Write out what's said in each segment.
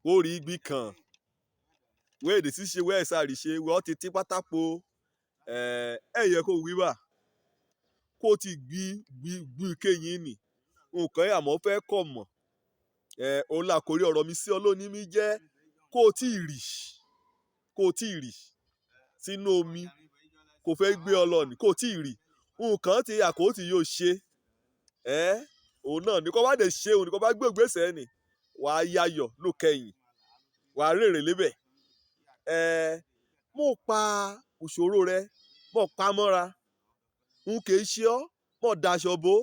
Wó rí igbí kan wéè sì ṣe wẹ́ẹ̀ sáré ṣe wọ́n ti tí pátápó ẹ̀ yẹ kó wí wà kó ti gbí gbí gbí kéyìn nì nǹkan àmọ́ fẹ́ kọ̀ mọ̀. Òun là kórí ọ̀rọ̀ mi sí ọ lónìí mi jẹ́ kó o tí ì rì, kó o tí ì rì sínú omi kò fẹ́ gbé ọ lọ ní kó o tí ì rì nǹkan tí àkótì yóò ṣe. Òun náà ní kó bá dé ṣe, òun ní kó bá gbé ìgbésẹ̀ nì, wàá yayọ̀ lókẹyìn, wàá rèrè lébẹ̀. Mọ̀ pa ìṣòro rẹ, mọ̀ pa mọ́ra, n kì í ṣe ọ́, mọ̀ daṣọ bò.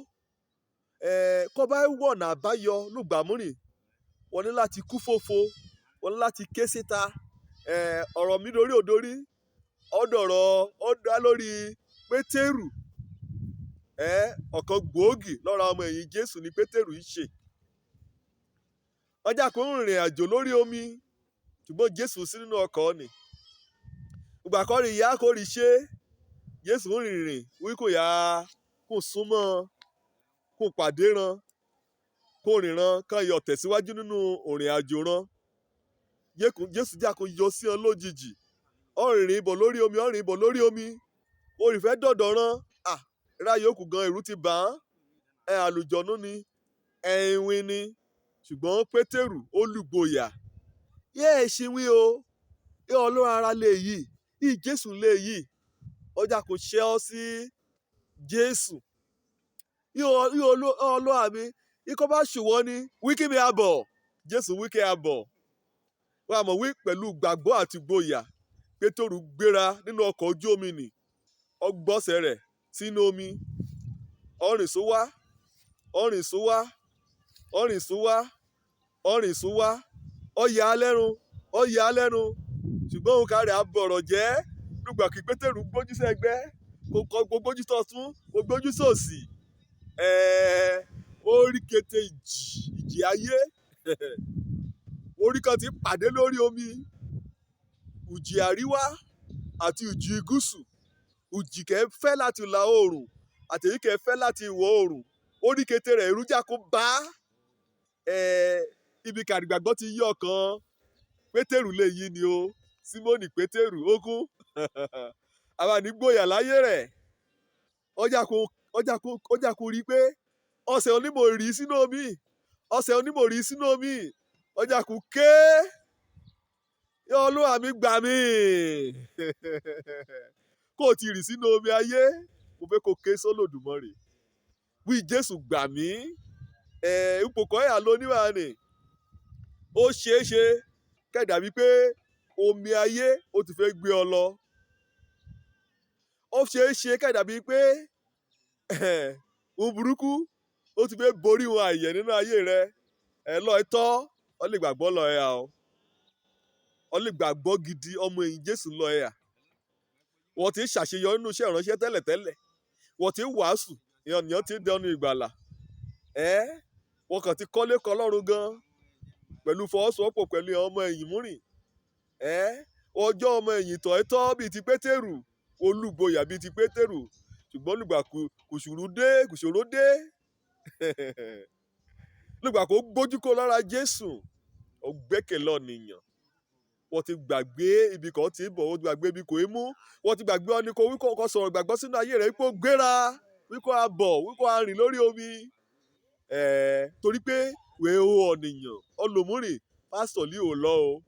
Kó bá wọ̀nà àbáyọ lùgbàmúrìn, wọ́n ní láti kú fòfo, wọ́n ní láti ké síta. Ọ̀rọ̀ mi dorí òdorí ọ̀dọ̀rọ̀ ó dá lórí Pétérù. Ọ̀kan gbòógì lọ́ra ọmọ ẹ̀yìn Jésù ni Pétérù ń ṣe. Ọjà kò ń rìnrìn àjò lórí omi, ṣùgbọ́n Jésù sí nínú ọkọ̀ ni. Ìgbà kan rí ìyá kò rí ṣe, Jésù ń rìnrìn wí kò yá kó súnmọ́, kó pàdé ran, kó rìnran kan yọ tẹ̀síwájú nínú òrìn àjò ran. Jésù jà kó yọ sí ọ lójijì, ó rìnrìn bọ̀ lórí omi, ó rìnrìn bọ̀ lórí omi, ó rì fẹ́ dọ̀dọ̀ ran. À ra yòókù gan ẹ̀rù ti bà án. Àlùjọ̀nú ni, ẹ̀wìn ni, ṣùgbọ́n Pétérù ó lùgboyà. Yẹ́ ẹ̀ ṣe wí o, ẹ Ọlọ́run ara lè yìí, ì Jésù lè yìí, ọjà kò ṣe ọ́ sí Jésù. Ọlọ́run mi, ikọ́ bá ṣùwọ́ ni, wí kí mi abọ̀, Jésù wí kí a bọ̀. Wọ́n á mọ̀ wí pẹ̀lú gbàgbọ́ àti gboyà. Pétérù gbéra nínú ọkọ̀ ojú omi nì, ó gbọ́sẹ̀ rẹ̀ sínú omi, ó rìn sówá, ó rìn sówá, ó rìn sówá, ó rìn sówá, ó yà á lẹ́nu, ó yà á lẹ́nu, ṣùgbọ́n òun kárẹ̀ á bọ̀rọ̀ jẹ́. Nígbà kí Pétérù gbójú sẹ́gbẹ́, kó gbójú sọ́tún, kó gbójú sósì, ó rí kété ìjì, ìjì ayé. Orí kan ti pàdé lórí omi, ìjì àríwá àti ìjì gúúsù, ìjì kẹ́ fẹ́ láti ìlà oòrùn àti èyí kẹ́ fẹ́ láti ìwọ̀ oòrùn. Ó rí kété rẹ̀, èrújà kó bá. Ibi kàrìgbàgbọ́ ti yí ọkàn Pétérù lè yí ni o. Símónì Pétérù ó kú. Àwa ní gboyà láyé rẹ̀. Ọjà kò rí pé ọ̀sẹ̀ onímọ̀ rí sínú omi, ọ̀sẹ̀ onímọ̀ rí sínú omi, ọjà kò ké. Yọ Olúwa mi gbà mí. Kó o ti rì sínú omi ayé, mo fẹ́ kó ké sólòdùmarè. Wí Jésù gbà mí. Ipò kan yà ló níwà ni. Ó ṣeé ṣe kẹ̀dà wípé omi ayé ó ti fẹ́ gbé ọ lọ. Ó ṣeé ṣe kẹ̀dà wípé ohun burúkú ó ti fẹ́ borí ohun àìyẹ̀ nínú ayé rẹ. Ẹ lọ ẹ tọ́, ọ lè gbàgbọ́ lọ ẹ o. Ọ lè gbàgbọ́ gidi ọmọ ẹ̀yìn Jésù lọ ẹ à. Wọ́n ti ń ṣàṣeyọrí nínú iṣẹ́ ìránṣẹ́ tẹ́lẹ̀tẹ́lẹ̀. Wọ́n ti ń wàásù, ènìyàn ti ń dẹnu ìgbàlà. Wọ́n kàn ti kọ́lé kọ́ Ọlọ́run gan pẹ̀lú fọwọ́sowọ́pọ̀ pẹ̀lú ọmọ ẹ̀yìn múrìn. Ọjọ́ ọmọ ẹ̀yìn tọ̀ ẹ́ tọ́ bíi ti Pétérù, olúgboyà bíi ti Pétérù, ṣùgbọ́n nígbà kùsùrù dé, kùsòrò dé. Nígbà kó gbójú kó lára Jésù, ó gbẹ́kẹ̀lé ọ̀nìyàn. Wọ́n ti gbàgbé ibi kan tí ń bọ̀, wọ́n ti gbàgbé ibi kò í mú, wọ́n ti gbàgbé ọ ní kó wí kó sọ̀rọ̀ ìgbàgbọ́ sínú ayé rẹ̀ wípé ó gbéra, wípé a bọ̀, wípé a rìn lórí omi. Torí pé wèé o ọ̀nìyàn, ọlòmúrìn, pásítọ̀ lé ò lọ o.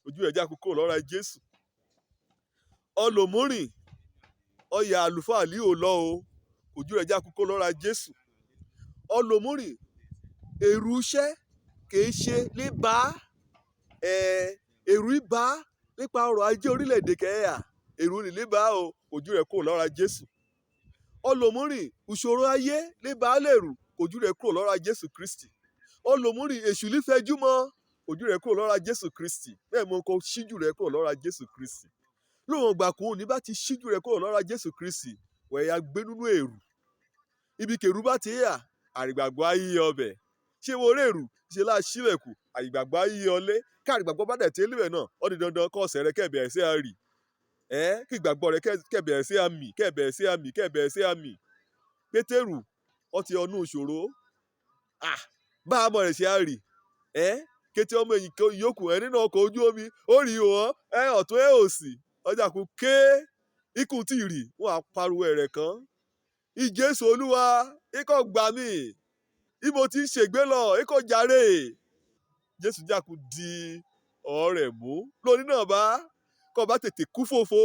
Ojú ẹ̀ já kúkúrò lọ́ra Jésù. Ọlòmúrìn, ọ̀yà àlùfáà lé ò lọ o. Ojú ẹ̀ já kúkúrò lọ́ra Jésù. Ọlòmúrìn, èrú iṣẹ́ kìí ṣe lè bá, èrú ìbá nípa ọrọ̀ ajé orílẹ̀-èdè kẹ́yà. Èrú ni lè bá o, ojú rẹ̀ kúrò lọ́ra Jésù. Ọlòmúrìn, ìṣòro ayé lè bá lèrú, ojú rẹ̀ kúrò lọ́ra Jésù Kristi. Ọlòmúrìn, èṣù lè fẹjú mọ́, ojú rẹ̀ kúrò lọ́ra Jésù Kristi. Bẹ́ẹ̀ mo kọ ṣíjú rẹ̀ kúrò lọ́ra Jésù Kristi. Lóhùn ìgbà kúrò ní bá ti ṣíjú rẹ̀ kúrò lọ́ra Jésù Kristi, wẹ̀yà gbé nínú èrú. Ibi kèrú bá ti yà, àrìgbàgbọ́ á yí ọbẹ̀. Ṣé wo rèrú? Ṣe lá ṣílẹ̀kùn, àrìgbàgbọ́ á yí ọlé. Ká àrìgbàgbọ́ bá dẹ̀ tí léwẹ̀ náà, ó di dandan kó ọ̀sẹ̀ rẹ kẹ̀bẹ̀rẹ̀ sí á rì. Kí ìgbàgbọ́ rẹ kẹ̀bẹ̀rẹ̀ sí á mì, kẹ̀bẹ̀rẹ̀ sí á mì, kẹ̀bẹ̀rẹ̀ sí á mì. Pétérù, ó ti ọnú ìṣòro. Bá a mọ̀ rẹ̀ ṣe á rì. Kété ọmọ ẹ̀yìn yòókù ẹ nínú ọkọ̀ ojú omi, ó rí wọn ẹ ọ̀tún ẹ òsì, ọjà kò ké ikú tí rì, wọn á pariwo ẹ̀rẹ̀ kan. Ìjésù Olúwa, ikọ̀ gbà mí, ibo tí ń ṣègbé lọ, ikọ̀ jàre. Jésù jàkú di ọ̀rẹ́ mú. Lórí náà bá kọ́ bá tètè kú fòfo,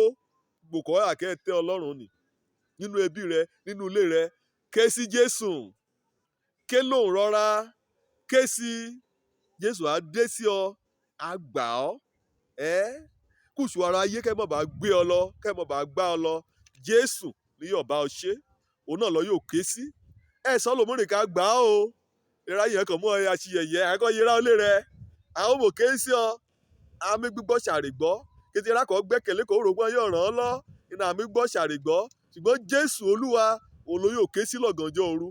gbòkọ́ àkẹ́ tẹ́ Ọlọ́run nì. Nínú ẹbí rẹ, nínú ilé rẹ, ké sí Jésù, ké lóhùn rọra, ké sí Jésù, á dé sí ọ, á gbà ọ́. Ẹ́ kùsù ara ayé kẹ́ mọ̀ bá gbé ọ lọ, kẹ́ mọ̀ bá gbá ọ lọ. Jésù ní yóò bá ọ ṣe, òun náà lọ yóò ké sí. Ẹ sọ lòmíràn ká gbà á o. Ìrà yẹn kàn mú ọ àṣìyẹ̀yẹ, àkọ́ yẹra ọlé rẹ. Àwọn ọmọ ké sí ọ, àmì gbígbọ́ ṣàrègbọ́. Kété ìrà kọ́ gbẹ́kẹ̀lé kò rògbọ́n yóò ràn án lọ. Iná àmì gbọ́ ṣàrègbọ́. Ṣùgbọ́n Jésù Olúwa, òun ló yóò ké sí lọ́gànjọ́ òru.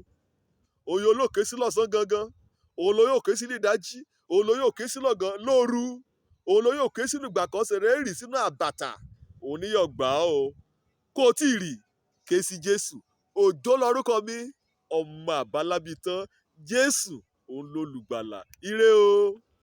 Òun yóò ké sí lọ́sàn gangan. Òun ló yóò ké sí ní ìdájí. Òun ló yóò ké sí lọ́gàn lóru. Òun ló yóò ké sínú ìgbà kan ṣeré rì sínú àbàtà. Òun ní yóò gbà ọ́ o. Kó o tí ì rì, ké sí Jésù. Òjó lorúkọ mi, ọmọ àbálábí tán. Jésù, òun lolùgbàlà. Ire o.